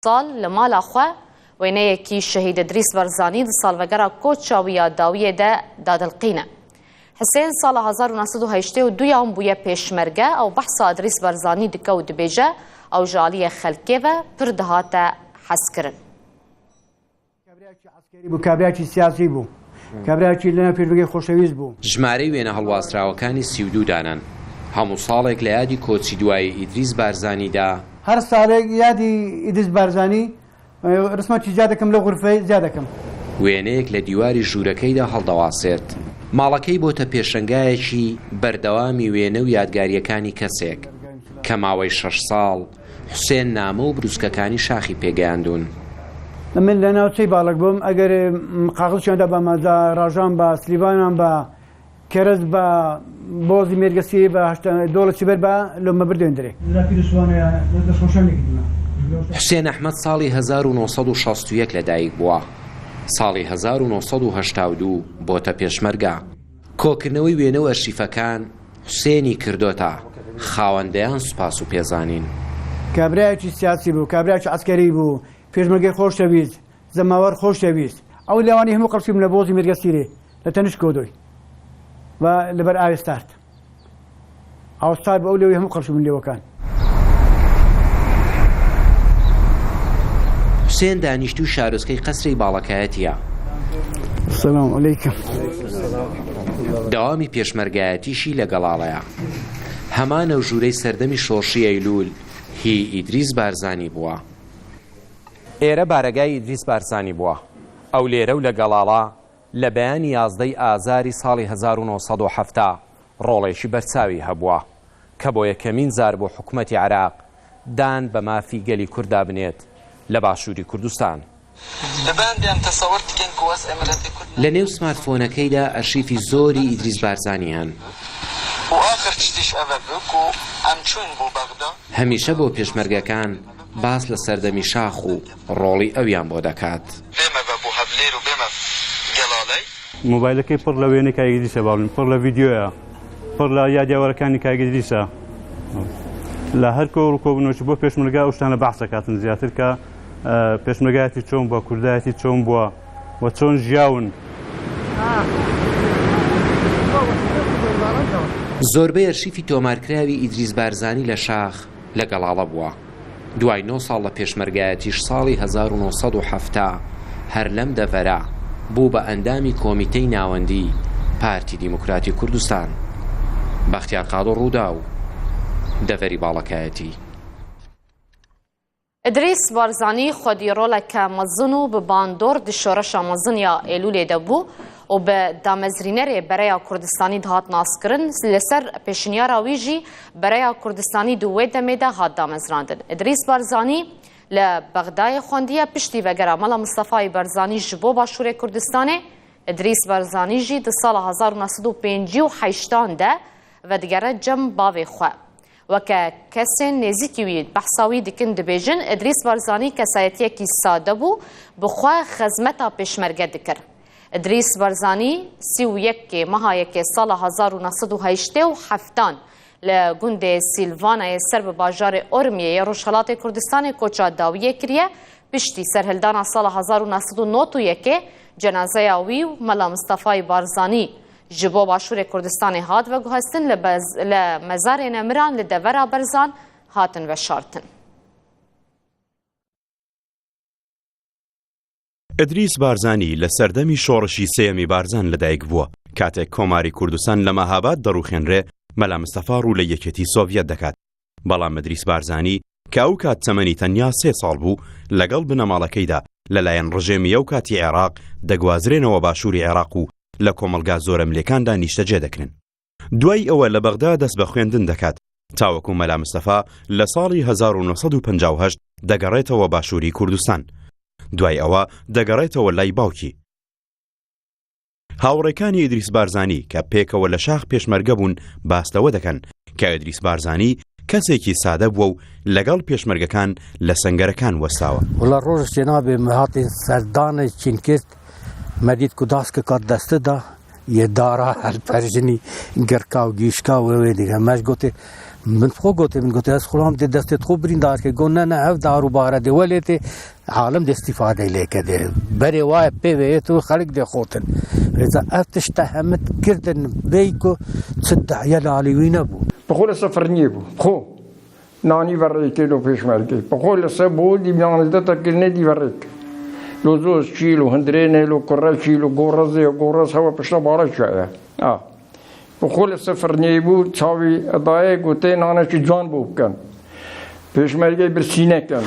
ساڵ لە ماڵا خوە وێنەیەکی شەهید ئیدریس بەرزانی di ساڵڤەگەرا کۆچا وی ya dawiyê de dadilqîne. Hisên sala 1982 yan bûye pêşmerge ew behsa Îdrîs Barzanî dike û dibêje ew ji aliyê xelkê ve pir dihate hezkirin. کابرایەکی عەسکەری بوو، کابرایەکی سیاسی بوو، کابرایەکی لەناو پێشمەرگەی خۆشەویست بوو. ژمارەی وێنە هەڵواسراوەکانی 32 دانەن، هەموو ساڵێک لە یادی کۆچی دوایی ئیدریس بارزانیدا، هەر ساڵێک یادی ئیدریس بارزانی ڕسمەکی زیاد دەکەم لەو غورفەی زیاد دەکەم. وێنەیەک لە دیواری ژوورەکەیدا هەڵدەواسێت. ماڵەکەی بۆتە پێشەنگایەکی بەردەوامی وێنە و یادگارییەکانی کەسێک، کە ماوەی شەش ساڵ حوسێن نامە و بروسکەکانی شاخی پێگەیاندوون. من لە ناوچەی باڵک بووم ئەگەر قاغزیان دا بە مەزا ڕاژان بە سلیڤانان بە کەرەز بە بۆزی مێرگەسیری بە هەشتا دۆڵە سیبەر بە لۆمە بردێن درێ. حوسێن ئەحمەد ساڵی 1961 لەدایک بووە، ساڵی 1982 بۆتە پێشمەرگە. کۆکردنەوەی وێنە و ئەرشیفەکان حوسێنی کردۆتە خاوەن دەیان سوپاس و پێزانین. کابرایەکی سیاسی بوو، کابرایەکی عەسکەری بوو، پێشمەرگەی خۆش دەویست، جەماوەر خۆش دەویست. ئەو لاوانەی هەموو قەڵسی بوون لە بۆزی مێرگەسیرێ لە تەنیشت گۆدۆی و لەبەر ئاوێ ستارت. ئاو ستار بوو ئەو لێوەی هەموو قەڵسی بوون لێوەکان. حوسێن دانیشتووی شارۆچکەی قەسرێی باڵەکایەتییە. سلام علیکم. دەوامی پێشمەرگایەتیشی لە گەڵاڵەیە. هەمان ئەو ژوورەی سەردەمی شۆڕشی ئەیلوول هی ئیدریس بارزانی بووە. ئێرە بارەگای ئیدریس بارزانی بووە. ئەو لێرە و لە گەڵاڵە لە بەیانی یازدەی ئازاری ساڵی 1970 ڕۆڵێکی بەرچاوی هەبووە کە بۆ یەکەمین جار بۆ حکومەتی عێراق دان بە مافی گەلی کورددا بنێت لە باشووری کوردستان. لە نێو سمارتفۆنەکەیدا ئەرشیفی زۆری ئیدریس بارزانی هەن. هەمیشە بۆ پێشمەرگەکان باس لە سەردەمی شاخ و ڕۆڵی ئەویان بۆ دەکات. مۆبایلەکەی پڕ لە وێنەی کاک ئیدریسە باڵین پڕ لە ڤیدیۆیە پڕ لە یادیاوەرەکانی کاک ئیدریسە لە هەر کۆڕ و کۆبوونەوەی بۆ پێشمەرگە ئەو شتانە بەحس دەکاتن زیاتر کە پێشمەرگایەتی چۆن بووە کوردایەتی چۆن بووە و چۆن ژیاون. زۆربەی ئەرشیفی تۆمارکراوی ئیدریس بارزانی لە شاخ لە گەڵاڵە بووە. دوای نۆ ساڵ لە پێشمەرگایەتیش ساڵی 1970 هەر لەم دەڤەرە بوو بە ئەندامی کۆمیتەی ناوەندی پارتی دیموکراتی کوردستان. بەختیار قادۆ ڕووداو، دەڤەری باڵەکایەتی. ئیدریس بارزانی خودی ڕۆڵەکە مەزن و bi bandor di şoreşa mezin ya Êlûlê de bû û bi damezrînerê Bereya Kurdistanî dihat naskirin, li ser pêşniyara wî jî Bereya Kurdistanî di wê demê de hat damezrandin. Îdrîs Barzanî li Bexdayê xwendiye, piştî vegera Mela Mistefayê Barzanî ji bo Başûrê Kurdistanê, Îdrîs Barzanî jî di sala 1958 an de vedigere cem bavê xwe. Weke kesên nêzîkî wî behsa wî dikin dibêjin Îdrîs Barzanî kesayetiyekî sade bû, bi xwe xizmeta pêşmerge dikir. Îdrîs Barzanî 31 meha yekê sala 1987an li gundê Sîlvanayê ser bi bajarê Urmiyê yê Rojhilatê Kurdistanê koça dawiyê kiriye, piştî serhildana sala 1991ê cenazeya wî û Mela Mistefayê Barzanî ji bo Başûrê Kurdistanê hat veguhestin li mezarê nemiran li devera Berzan hatin veşartin. ئیدریس بارزانی لە سەردەمی شۆڕشی سێیەمی بارزان لەدایک بووە، کاتێک کۆماری کوردستان لە مەهاباد دەڕوخێنرێ، مەلا مستەفا ڕوو لە یەکێتی سۆڤیەت دەکات. بەڵام ئیدریس بارزانی کە ئەو کات تەمەنی تەنیا سێ ساڵ بوو، لەگەڵ بنەماڵەکەیدا لەلایەن ڕژێمی ئەو کاتی عێراق دەگوازرێنەوە باشووری عێراق و لە کۆمەڵگا زۆرەملێکاندا نیشتەجێ دەکرێن. دوای ئەوە لە بەغدا دەست بە خوێندن دەکات تاوەکو مەلا مستەفا لە ساڵی 1958 دەگەڕێتەوە باشووری کوردستان. دوای ئەوە دەگەڕێتەوە لای باوکی. هاوڕێکانی ئیدریس بارزانی کە پێکەوە لە شاخ پێشمەرگە بوون باس لەوە دەکەن کە ئیدریس بارزانی کەسێکی سادە بووە و لەگەڵ پێشمەرگەکان لە سەنگەرەکان وەستاوە. وەڵا ڕۆژێک چێ نابێ me hatên serdanê çîn kir me dît ku daskeka desti da yê dara helperjinî girka û gîşka wê wê dike me ji gotê من خۆ گوتێ من گوتێ ئەس خوڵام دێ دەستێت خۆ بریندار کرد گۆ نە نە ئەو دار و بارە دێ وەلێ تێ عالم دێ استیفادەی لێکە دێ بەرێ وایە پێوێت و خەڵک دێ خۆتن ڕێزا ئەف تشتە هەمت کردن بێی کو چ دەعیە لالی وی نەبوو. بخۆ لە سەفر نیە بوو بخۆ نانی ڤەڕێکێ لۆ پێشمەرگەی بخۆ لە سە بۆ دی نانزدە تەکردنێ دی ڤەڕێک لۆ زۆز چیل و هندرێنێ لۆ کوڕە چیل و گۆڕەزێ و گۆڕەز هەوە پشتە باڵە چایە ئا بخۆ لە سەفر نیە بوو چاوی ئەدایە گوتێ نانێکی جوان بۆ بکەن پێشمەرگەی برسی نەکەن.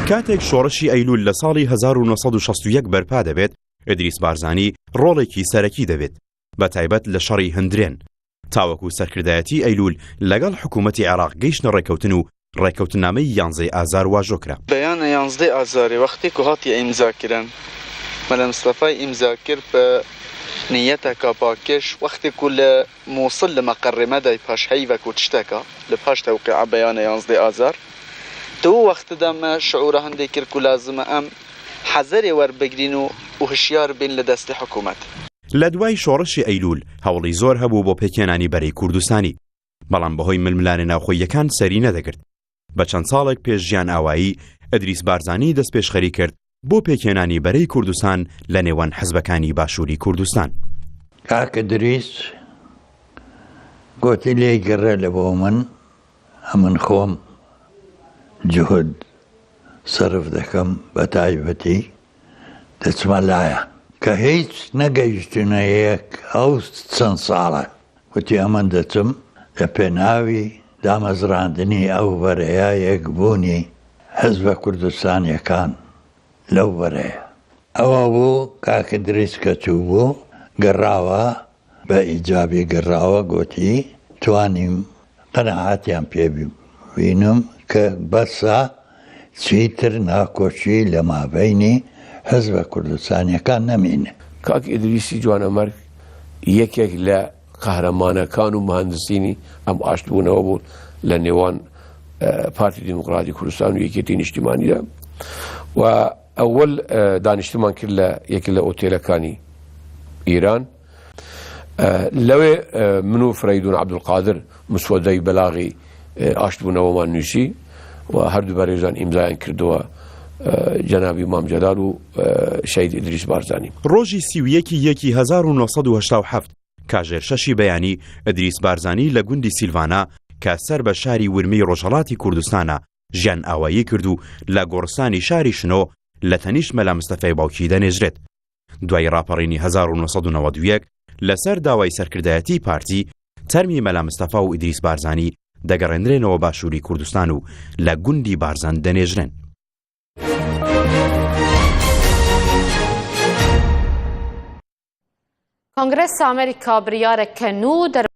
کاتێک شۆڕشی ئەیلوول لە ساڵی 1961 بەرپا دەبێت، ئیدریس بارزانی ڕۆڵێکی سەرەکی دەبێت، بەتایبەت لە شەڕی هندرێن، تاوەکو سەرکردایەتی ئەیلوول لەگەڵ حکوومەتی عێراق گەیشتنە ڕێککەوتن و ڕێککەوتننامەی یانزەی ئازار واژۆ کرا. بەیانە یانزدەی ئازارێ وەختێ کو هاتی ئیمزا کرن، مەلا مستەفای ئیمزا کرد بە نیەتەکا پاکژ، وەختێ کو لە موسڵ لە مەقەرێ مەدای پاش هەیڤەک و تشتەکا لە پاش تەوقیعە بەیانە یانزدەی ئازار، دە وو وەختدا مە شعورا هەندێ کرد کو لازمە ئەم حەزەرێ وەربگرین و و هشیار بین لە دەستی حکومەت. لە دوای شۆڕشی ئەیلوول هەوڵی زۆر هەبوو بۆ پێکهێنانی بەرەی کوردستانی، بەڵام بەهۆی ململانێ ناوخۆییەکان سەری نەدەگرت. بە چەند ساڵێک پێش ژیانئاوایی، ئیدریس بارزانی دەستپێشخەری کرد بۆ پێکهێنانی بەرەی کوردستان لە نێوان حزبەکانی باشووری کوردستان. کاک ئیدریس گۆتی لێی گەڕێ لە بۆ من، ئەمن خۆم جوهد سەرف دەکەم بە تایبەتی دەچمە لایان. کە هیچ نەگەیشتینە یەک ئەو چەند ساڵە وتی ئەمن دەچم لە پێناوی دامەزراندنی ئەو بەرەیە یەکبوونی حزبە کوردستانیەکان لەو بەرەیە. ئەوە بوو کاک ئیدریس کە چووبوو گەڕاوە بە ئیجابی گەڕاوە گۆتی توانیم قەناعەتیان پێ بینم کە بەسە چیتر ناکۆکی لە مابەینی حزبە کوردستانیەکان نەمینێ. کاک ئیدریسی جوانەمەرگ یەکێک لە قەهرەمانەکان و مهندسینی ئەم ئاشتبوونەوە بوون لە نێوان پارتی دیموکراتی کوردستان و یەکێتی نیشتیمانیدا و ئەوەل دانیشتمان کرد لە یەکێک لە ئۆتێلەکانی ئیران لەوێ من و فرەیدون عەبدولقادر مسوەدەی بەلاغی ئاشتبوونەوەمان نووسی و هەردوو بەرێزان ئیمزایان کردووە جەنابی مام جەلال و شەهید ئیدریس بارزانی. ڕۆژی 31 یەکی 1987 کاژێر شەشی بەیانی ئیدریس بارزانی لە گوندی سیلڤانا کە سەر بە شاری ورمێی ڕۆژهەڵاتی کوردستانە ژیان ئاوایی کرد و لە گۆڕستانی شاری شنۆ لە تەنیشت مەلا مستەفای باوکی دەنێژرێت. دوای ڕاپەڕینی 1991 لەسەر داوای سەرکردایەتی پارتی، تەرمی مەلا مستەفا و ئیدریس بارزانی دەگەڕێنرێنەوە باشووری کوردستان و لە گوندی بارزان دەنێژرێن. کۆنگرێس ئەمریکا بریارەکە نوو دەر.